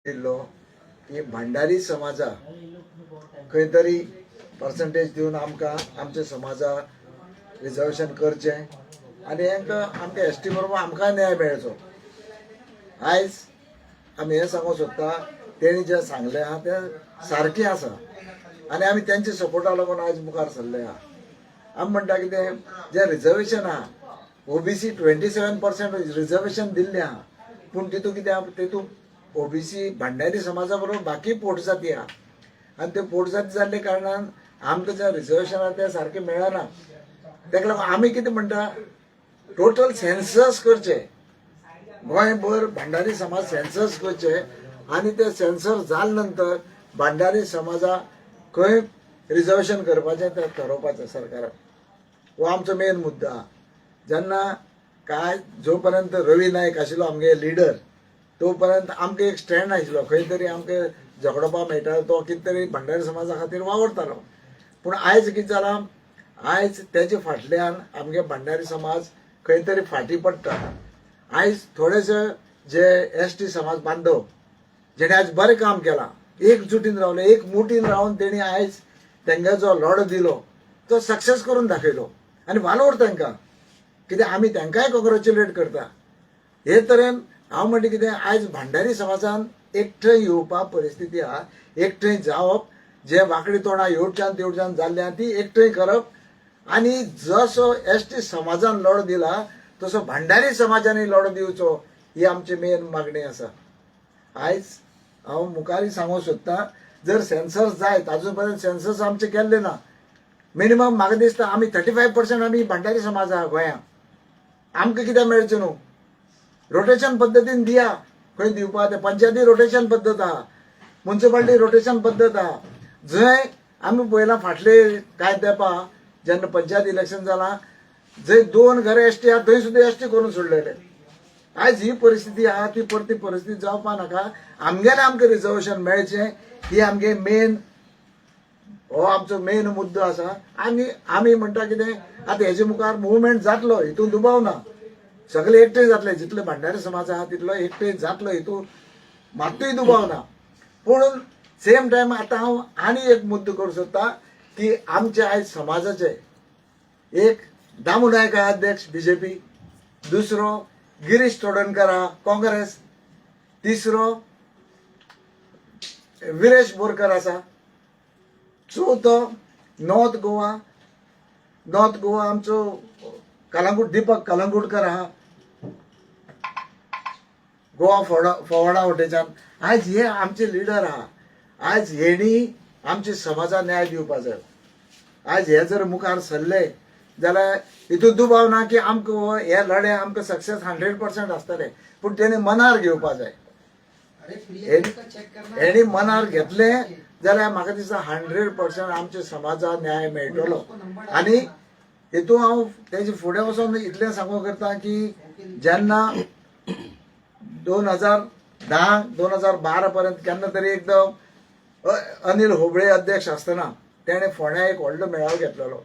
दिल्लो की भांडारी समाजा खंय तरी पर्संटेज दिवन आमकां आमच्या समाजा रिजर्वेशन करचें आनी हांकां आमकां एस टी बरोबर आमकां न्याय मेळचो. आयज आमी हें सांगूंक सोदता, तेणी जें सांगलें आहा तें सारकें आसा आनी आमी तेंच्या सपोर्टा लागून आयज मुखार सरले आहा. आमी म्हणटा कितें, जें रिजर्वेशन आहा ओबीसी 27% रिजर्वेशन दिल्लें आहा, पूण तितूंत कितें आहा, तितूंत ओबीसी भांडारी समाजा बरोबर बाकी पोटजाती आहा आनी त्यो पोटजाती जाल्ले कारणान आमकां जें रिजर्वेशन आहा तें सारकें मेळना. तेका लागून आमी कितें म्हणटा, टोटल सेन्सस करचें, गोंयभर भांडारी समाज सेन्सस करचे आनी ते सेन्सस जाले नंतर भांडारी समाजा खंय रिजर्वेशन करपाचें तें थारोवपाचें सरकारान. हो आमचो मेन मुद्दो आहा. जेन्ना काय जो पर्यंत रवी नायक आशिल्लो आमगे लिडर तो पर्यंत आमकां एक स्टँड आशिल्लो, खंय तरी आमकां झगडोवपाक मेळटालो, तो कितें तरी भांडारी समाजा खातीर वावरतालो. पूण आयज कितें जालां, आयज तेजे फाटल्यान आमगे भांडारी समाज खंय तरी फाटीं पडटा. आयज थोडेशे जे एस टी समाज बांधव जेणे आयज बरें काम केलां, एकजुटीन रावले, एक मुठीन रावन तेणी आयज तेंगे जो लढो दिलो तो सक्सेस करून दाखयलो आनी वालोर तांकां कित्याक आमी तांकांय कॉंग्रेच्युलेट करता. हे तरेन हांव म्हणटा कितें, आयज भांडारी समाजान एकठांय येवपा परिस्थिती आहा, एकठांय जावप, जे वांकडी तोंडां येवच्यान तेवच्यान जाल्ली आहा ती एकठांय करप आनी जसो एस टी समाजान लढो दिला तसो भांडारी समाजानूय लढो दिवचो, ही आमची मेन मागणी आसा. आयज हांव मुखारय सांगूंक सोदतां, जर सेन्सस जायत, आजून पर्यंत सेन्सस आमचे केल्ले ना. मिनिमम म्हाका दिसता आमी 35% आमी भांडारी समाज आहा गोंयांत, आमकां कित्याक मेळचें न्हू? रोटेशन पद्दतीन दिया, खंय दिवपा तें. पंचायती रोटेशन पद्दत आहा, मुन्सिपालिटी रोटेशन पद्दत आहा. जंय आमी पळयलां फाटले कांय तेंपा जेन्ना पंचायत इलेक्शन जालां, जंय दोन घरां एस टी आहा थंय सुद्दां एस टी करून सोडलेले. आयज ही परिस्थिती आहा ती परती परिस्थिती जावपा नाका. आमगेलें आमकां रिजर्वेशन मेळचें ही आमगे मेन, हो आमचो मेन मुद्दो आसा. आनी आमी म्हणटा कितें, आतां हेजे मुखार मुवमेंट जातलो हितून दुबाव ना, सगळे एकठांय जातले, जितले भांडारी समाज आहा तितलो एकठांय जातलो हितून मात्तूय दुबाव ना. पूण सेम टायम आतां हांव आनी एक मुद्दो करूंक सोदता की आमचे आयज समाजाचे एक दामू नायक आहा अध्यक्ष बीजेपी, दुसरो गिरीश चोडणकर आहा काँग्रेस, तिसरो विरेश बोरकर आसा, चवथो नॉर्थ गोवा, नॉर्थ गोवा आमचो कलंगूट दीपक कलंगूटकर आहा गोवा फोवर्डा वटेच्यान. आयज हे आमचे लिडर आहा. आयज हेणी आमच्या समाजाक न्याय दिवपा जाय. आयज हे जर मुखार सरले जाल्यार हितून दुबाव ना की आमकां हे लढे आमकां सक्सेस 100% आसतले. पूण तेणी मनार घेवपा जाय. हेणी मनार घेतले जाल्यार म्हाका दिसता 100% आमच्या समाजाक न्याय मेळटलो. आनी हितून हांव तेजे फुडें वचोन इतलें सांगूंक करता की जेन्ना 2010, 2012 पर्यंत केन्ना तरी एकदम अनिल होबळे अध्यक्ष आसतना तेणें फोंड्या एक व्हडलो मेळावो घेतलेलो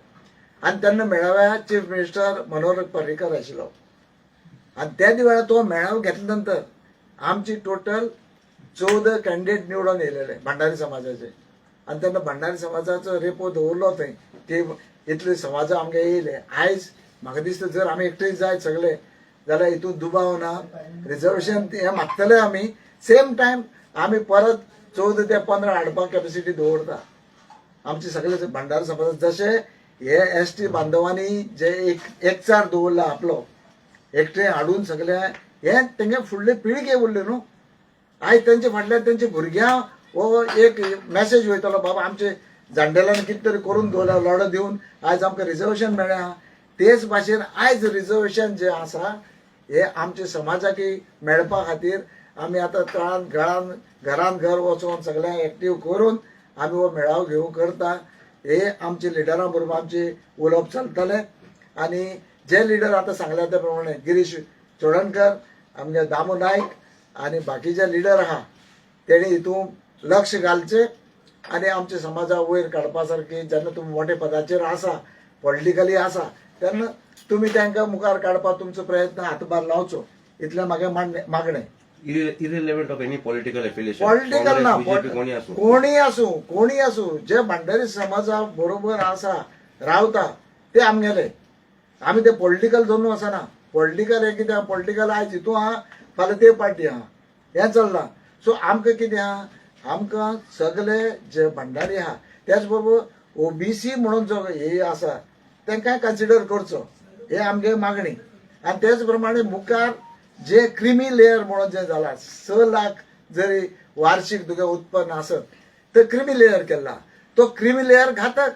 आनी तेन्ना मेळाव्या चीफ मिनिस्टर मनोहर पर्रीकर आशिल्लो. आनी त्या वेळार तो मेळावो घेतल्या नंतर आमची टोटल 14 कॅन्डिडेट निवडून येयलेले भांडारी समाजाचे. आनी तेन्ना भांडारी समाजाचो रेपो दवरलो थंय की इतले समाज आमगे येयले. आयज म्हाका दिसता जर आमी एकठांय जायत सगळे जाल्यार हितून दुबाव ना रिजर्वेशन हें मागतले आमी. सेम टायम आमी परत 14 ते 15 हाडपाक कॅपेसिटी दवरता आमचे सगळे भांडारी समाज. जशे हे एस टी बांधवांनी जे एक एकचार दवरला आपलो एकठांय हाडून सगळे, हे तेंगे फुडले पिळगे उरले न्हू. आयज तेंचे फाटल्यान तेंच्या भुरग्यांक हो एक मॅसेज वयतलो, बाबा आमचे जाणटेल्यांनी कितें तरी करून दवरला, लढो दिवन आयज आमकां रिजर्वेशन मेळ्ळें. तेच भाशेन आयज रिजर्वेशन जें आसा हे आमच्या समाजाक मेळपा खातीर आमी आतां तळान घरान घरान घर वचोन सगळ्यांक एक्टीव करून आमी हो मेळावो घेवंक करता. हे आमचे लिडरां बरोबर आमचे उलोवप चलतलें आनी जे लिडर आतां सांगल्या त्या प्रमाणे गिरीश चोडणकर, आमगे दामू नायक आनी बाकीचे लिडर आहा तेणी हितून लक्ष घालचें आनी आमच्या समाजा वयर काडपा सारकी जेन्ना तुमी मोठे पदाचेर आसा, पॉलिटिकली आसा, तेन्ना तुमी तांकां मुखार काडपाक तुमचो प्रयत्न हातभार लावचो, इतलें म्हागे मागणें. Irrelevant of any political affiliation. Political ना. बीजेपी, कोणी आसूं. कोणी आसूं, कोणी आसूं, जे भांडारी समाजा बरोबर आसा, रावता, ते आमगेले. आमी ते पॉलिटिकल धरून वचना. पॉलिटिकल हे कितें, पॉलिटिकल आयज हितू आहा, फाल्यां ते पार्टी आहा, हें चल्लां. सो आमकां कितें आहा, आमकां सगले जे भांडारी आहा, त्याच बरोबर ओबीसी म्हणून जो हे आसा, तांकांय कन्सिडर करचो, हे आमगे मागणी. आनी तेच प्रमाणे मुखार जे क्रिमी लेयर म्हणून जे जाला, 6 लाख जरी वार्षिक तुगे उत्पन्न आसत तर क्रिमी लेयर केल्ला, तो क्रिमी लेयर घातक.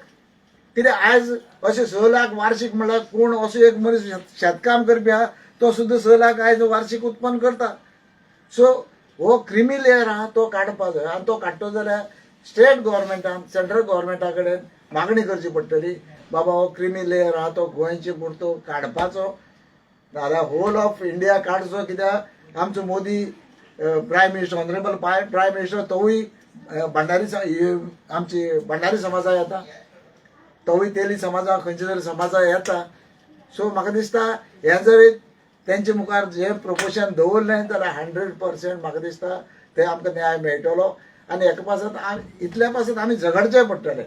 कित्याक आयज अशें 6 लाख वार्षिक म्हणल्यार कोण असो एक मनीस शेतकाम करपी आहा, तो सुद्दां 6 लाख आयज वार्षिक उत्पन्न करता. सो हो क्रिमी लेयर आहा तो काडपा जाय आनी तो काडटलो जाल्यार स्टेट गव्हर्मेंटान सेंट्रल गव्हर्मेंटा कडेन मागणी करची पडटली, बाबा हो क्रिमी लेयर आहा तो गोंयचे पुरतो काडपाचो, नाजाल्यार होल ऑफ इंडिया काडचो. कित्याक आमचो Modi prime minister, honourable prime minister, तोवूय भांडारी आमची भांडारी समाजा येता, तोवूय तेली समाजा, खंयच्या तरी समाजा येता. सो म्हाका दिसता हें जर तेंचे मुखार जे प्रपोशन दवरलें जाल्यार 100% म्हाका दिसता ते आमकां न्याय मेळटलो. आनी हेका पासत इतल्या पासत आमी झगडचें पडटलें,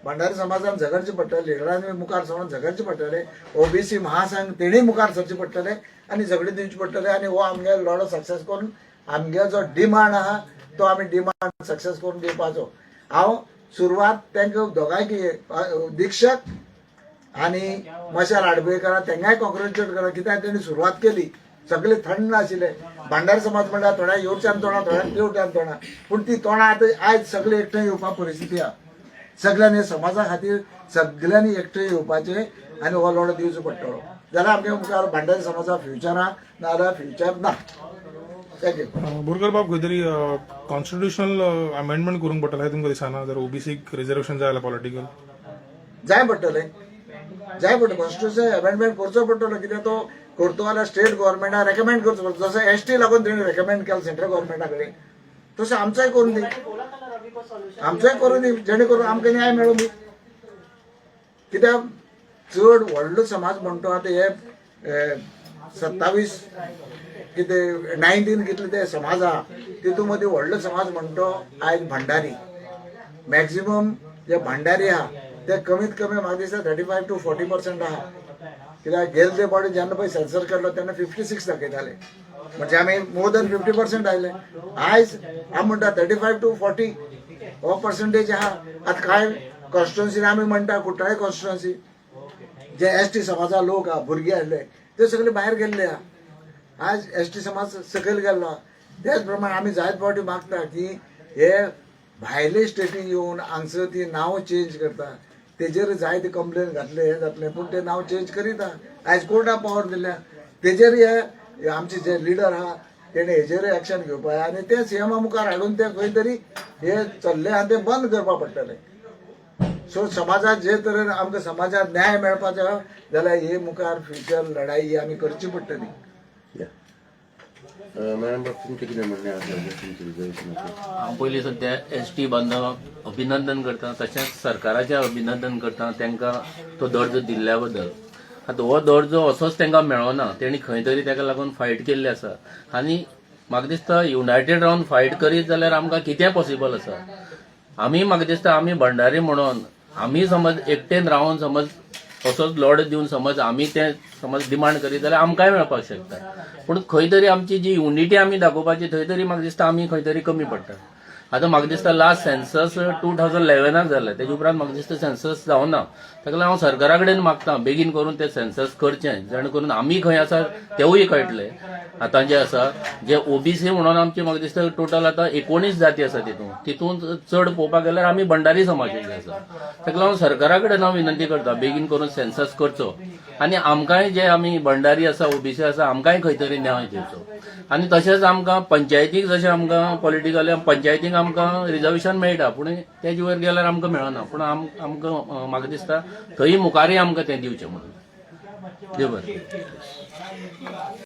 भांडारी समाजान झगडचें पडटलें, लिडरांनी मुखार सरून झगडचें पडटलें, ओबीसी महासंघ तेणी मुखार सरचें पडटलें आनी झगडे दिवचें पडटलें. आनी हो आमगे लढो सक्सेस करून आमगे जो डिमांड आहा तो आमी डिमांड सक्सेस करून दिवपाचो. हांव सुरवात तांकां दोगांयकी, दीक्षक आनी मशाल आडबेकारा, तेंकांय कॉंग्रेच्युलेट करा, कित्याक तेणी सुरवात केली. सगळे थंड आशिल्ले. भांडार समाज म्हणल्यार थोड्या येवच्यान तोंडा, थोड्या तेवट्यान तोंडा, पूण ती तोंडां आतां आयज सगळे एकठांय येवपा परिस्थिती आहा. सगळ्यांनी समाजा खातीर सगळ्यांनी एकठांय येवपाचें आनी हो लढो दिवचो पडटलो, जाल्यार आमच्या मुखार भांडारी समाजा फ्युचर आहा, नाजाल्यार फ्युचर ना. Thank you. Borkar बाब, खंय तरी कॉन्स्टिट्युशनल अमेंडमेंट करूंक पडटलें अशें तुमकां दिसना, जर ओबीसीक रिजर्वेशन जाय जाल्यार पॉलिटिकल? जाय पडटलें, जाय पडटलें. कॉन्स्टिट्युशन अमेंडमेंट करचो पडटलो, कित्याक तो करतो जाल्यार स्टेट गव्हर्मेंटाक रेकमेंड करचो पडटलो. जसो एसटी लागून तेणी रेकमेंड केला सेंट्रल गव्हर्मेंटा कडेन, तशें आमचोय करून दी, आमचोय करून दी, जेणे करून आमकां न्याय मेळूं दी. कित्याक चड व्हडलो समाज म्हणटा आतां हे 27 कितें 19 कितले ते समाज आहा, तितून मदीं व्हडलो समाज म्हणटो आयज भंडारी. मॅक्झिमम जे भांडारी आहा ते कमीत कमी म्हाका दिसता 35 to 40% आहा. कित्याक गेले ते फावटी जेन्ना पळय सेन्सस काडलो तेन्ना 56 दाखयताले, म्हणजे आमी मोर दॅन 50% आयले. आयज आमी म्हणटा 35 टू 40 हो पर्संटेज आहा. आतां कांय कॉन्स्टिट्युन्सीन आमी म्हणटा, कुठ्ठाळे कॉन्स्टिट्युन्सी, जे एस टी समाजा लोक आहा, भुरगे आसले, ते सगळे भायर गेल्ले आहा. आज एस टी समाज सकयल गेल्लो आहा. त्याच प्रमाणे आमी जायत फावटी मागता की हे भायले स्टेटी येवन हांगसर ती नांव चेंज करता, तेजेर जायते कंप्लेन घातले, हें जातलें, पूण ते नांव चेंज करीत आहा. आयज कोर्टा पावर दिल्या तेजेर हे आमचे जे लिडर आहा तेणे हेजेर एक्शन घेवपा जाय आनी ते सीएमा मुखार हाडून ते खंय तरी हे चल्ले आनी ते बंद करपा पडटले. सो समाजात जे तरेन आमकां समाजात न्याय मेळपाचो आहा जाल्यार हे मुखार फ्युचर लढाई ही आमी करची पडटली. मॅडम बाब, तुमचें कितें म्हणणें आसा तुमचें रिजर्वेशनाचेर? हांव पयलीं सद्या एस टी बांधवांक अभिनंदन करता, तशेंच सरकाराचें अभिनंदन करता तांकां तो दर्जो दिल्ल्या बद्दल. आतां हो दर्जो असोच तांकां मेळना, तेणी खंय तरी ताका लागून फायट केल्ली आसा. आनी म्हाका दिसता युनायटेड रावन फायट करीत जाल्यार आमकां कितें पॉसिबल आसा. आमी म्हाका दिसता आमी भंडारी म्हणून आमी समज एकटेन रावन समज असोच लढो दिवन समज आमी ते समज डिमांड करीत जाल्यार आमकांय मेळपाक शकता. पूण खंय तरी आमची जी युनिटी आमी दाखोवपाची, थंय तरी म्हाका दिसता आमी खंय तरी कमी पडटा. आतां म्हाका दिसता लास्ट सेन्सस 2011 जालें, तेजे उपरांत म्हाका दिसता सेन्सस जावना. ताका लागून हांव सरकारा कडेन मागता, बेगीन करून ते सेन्सस करचें, जेणे करून आमी खंय आसा तेवूय कळटले. आतां जे आसा जे ओबीसी म्हणून आमचे म्हाका दिसता टोटल आतां 19 जाती आसा, तितून तितून चड पळोवपाक गेल्यार आमी भंडारी समाजाचे आसा. ताका लागून सरकारा कडेन हांव विनंती करता, बेगीन करून सेन्सस करचो आनी आमकांय जे आमी भंडारी आसा, ओबीसी आसा, आमकांय खंय तरी न्याय दिवचो. आनी तशेंच आमकां पंचायतीक, जशें आमकां पॉलिटिकली पंचायतीक आमकां रिजर्वेशन मेळटा, पूण तेजे वयर गेल्यार आमकां मेळना. पूण आमकां म्हाका दिसता थंय मुखारय आमकां तें दिवचें म्हणून. देव बरें.